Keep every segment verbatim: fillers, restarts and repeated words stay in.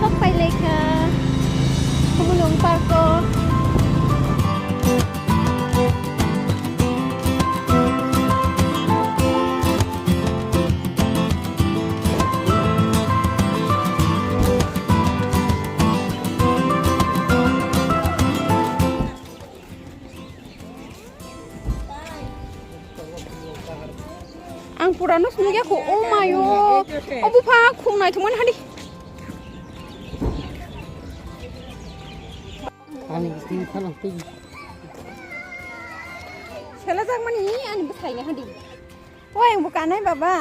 Sok pai lai kha Khumulwng park o. Ang pura no swnam ya kho, oh my, oh. Obo pha khum naithok mani hadi. Ani bisti phalang twi. Sela jak mani ani bwsai ni hadi. Oi, ang bukanai baba.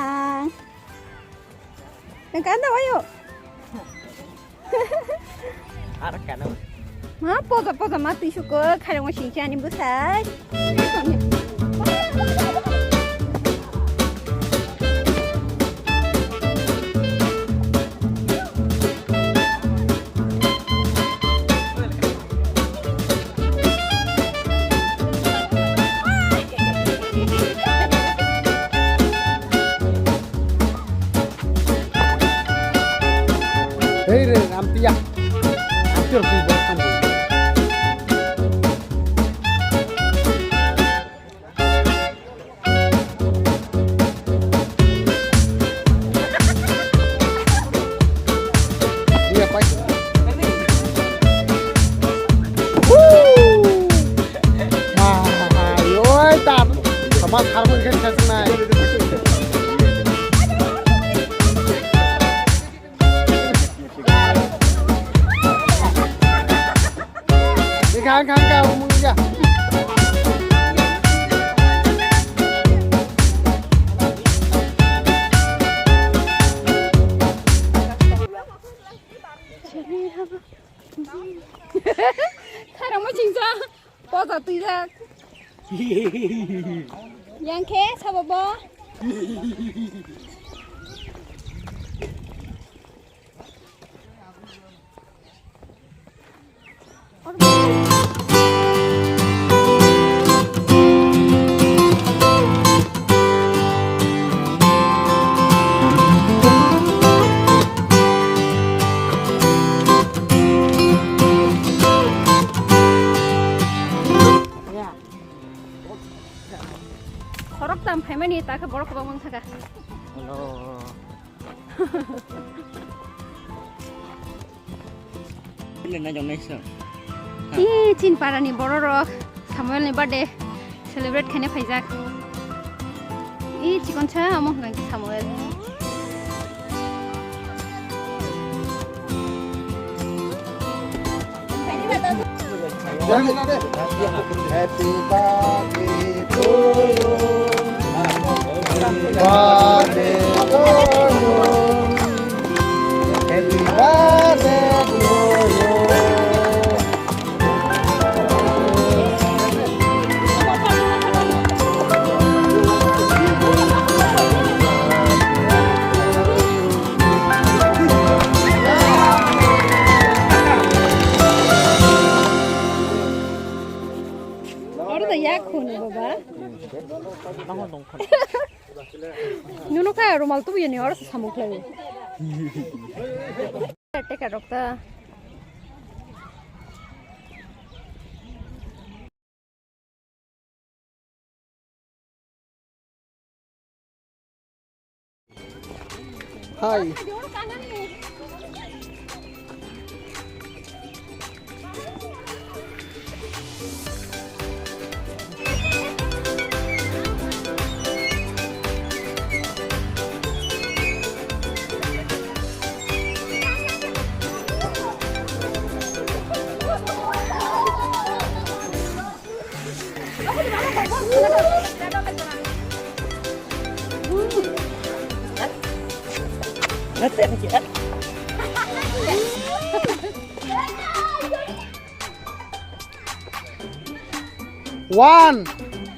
Nang kanda wayo. Ar kana. Ma poza poza ma twi suko kharang singchi ani bwsai. Hei re, amtiya. Amtiya, twi bo thambo. Iya, pai. Woo! Mai, oi, tam. Sama sarmon kan khasnai. Khan khan ka umung ya. Tharamo chingsa. Posa twijak. Yang khe sabo bo. Khorok tam phaimani ta khe borok kwbangma wng thaka. Hello. Nai jong nai sir. Ih, chin parani bororok Samuelni birthday celebrate khaina phaijak. Ih, chikon sa amo hwnka khe Samuel. Happy birthday to you. Birthday to you. Happy birthday to you. Oro da yak khono baba. Nono kha rumal tubu yani oro samung khlai. Teka rok ta. Hai. One,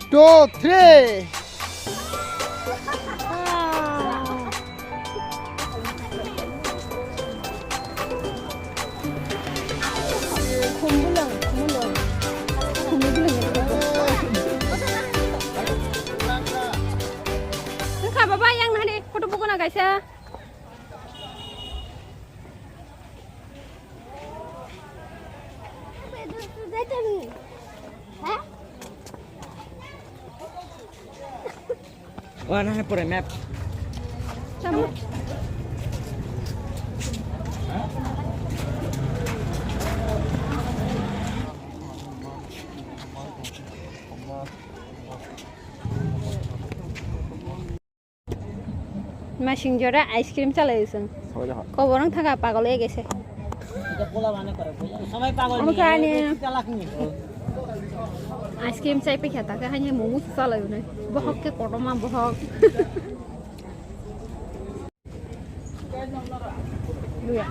two, three. Wngkha baba, yang nani photo buko na kaisa. Wah, nah, pura map. Masing jora ice cream chalai usung. Koborong thaka pagol oi gese. Omo kha ani ice cream chai paikha ta khe haini momo chalai unai. Bohok khe kotorma bohok. Luya.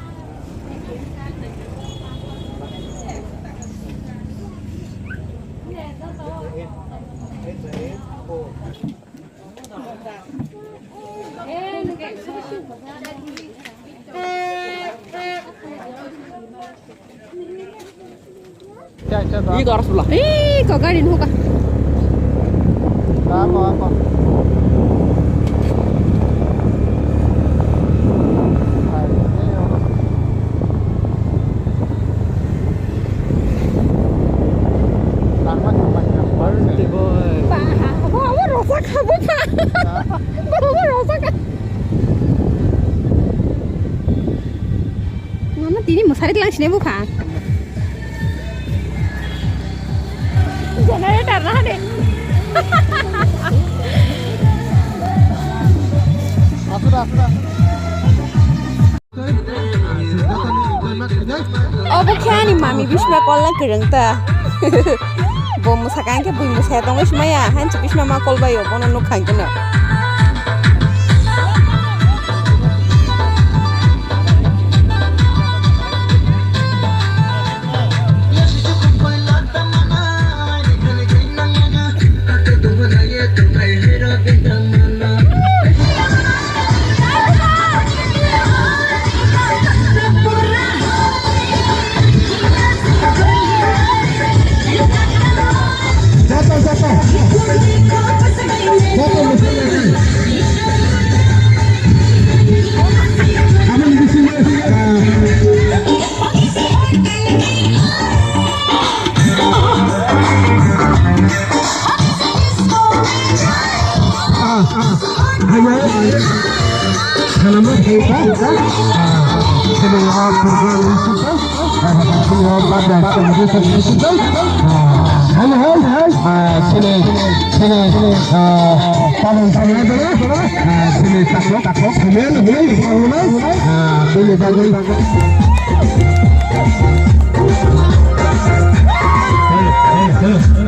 Ih, kok gari nuka. Apa, apa? Birthday boy. Ba, ba, ba, rosak, ba, ba. Ba, ba, rosak. Mama, tini mwsari tlang sini bupha. Generator na de. Asura, asura. Obo khe ani mami bisma kolna kwrwng ta. Bo mwsakha hwnkhe bui mwsaya tongwi swmaya, hanchi bisma ma kolbaio, bono nukha hwnkhe no. Hello, hello, hello. Ah, sini, sini, ah, tamang, tamang, tamang. Ah, sini, taklok, taklok. Sini, sini, sini. Ah, sini, sini. Hello, hello, hello.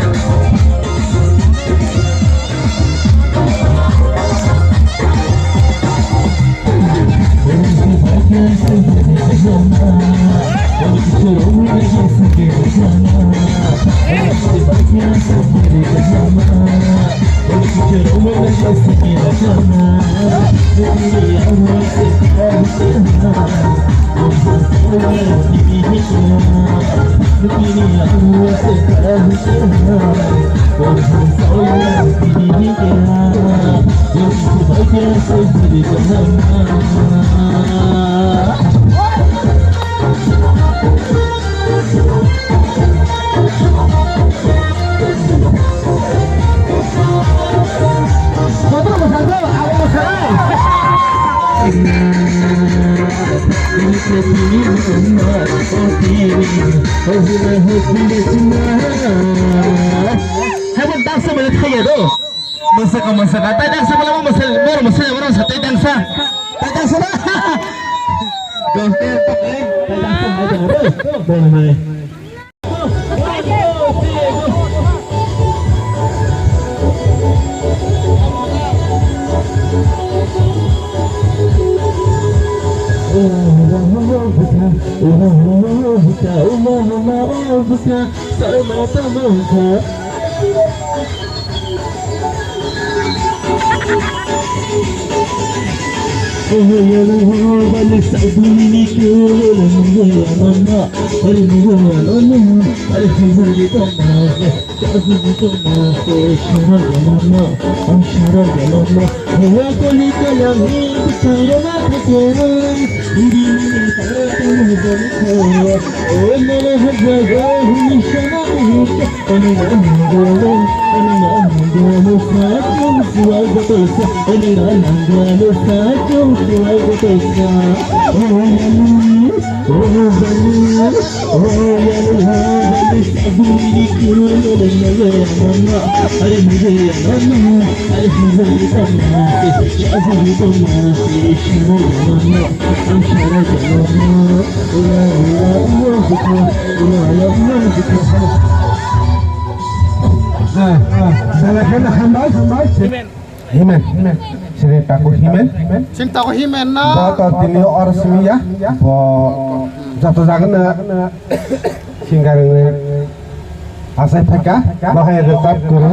Haibo dance mane thaiya do. Masaka, masaka. Tai dance bala mo masal, mor masal, mor masal, tai dance. Tai dance na. Dance, tai dance, tai dance. Bo hai. Ah, ah, belai kheno hambai, hambai. Himen, himen. Sini taku himen. Sini taku himen na. Bo to tini or simi ya. Bo joto jaga na singer ni asai phaka. Bo hai rwchap kuru.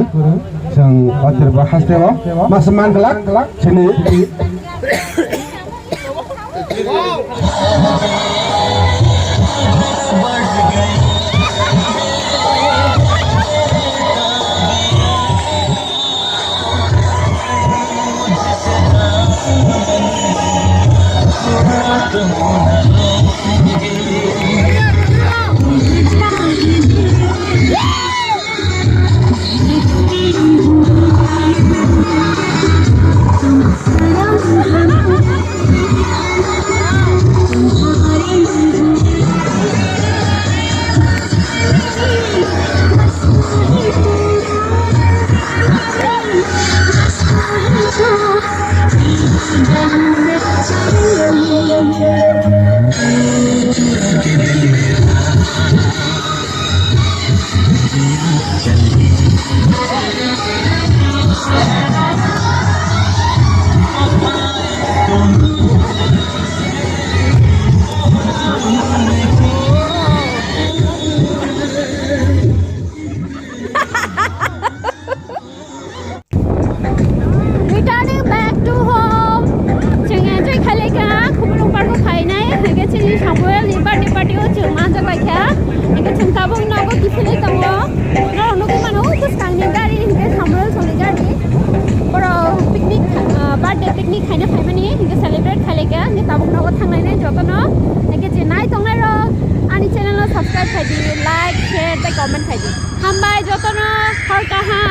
Sing otir bo haste bo. Mas man kelak. Sini. Returning back to home. Chwng enjoy khailai kha, Khumulwng Park o phainai. Hwnkhe chini Samuel ni birthday party o chwng manjak lai kha. Hwnkhe chwng tabuk nogo kiphilwi tongo. Norok nugwi mano, bwskang ni gari hwnkhe Samuel songni gari. Borok picnic, ah, birthday picnic khaina phaimani, hwnkhe celebrate khailai kha. Hwnkhe tabuk nogo thangnai nai jotono. Hwnkhe je nai tongnai rok ani channel no subscribe khai di, like, share tei comment khai di. Hambai jotono, hor kaham.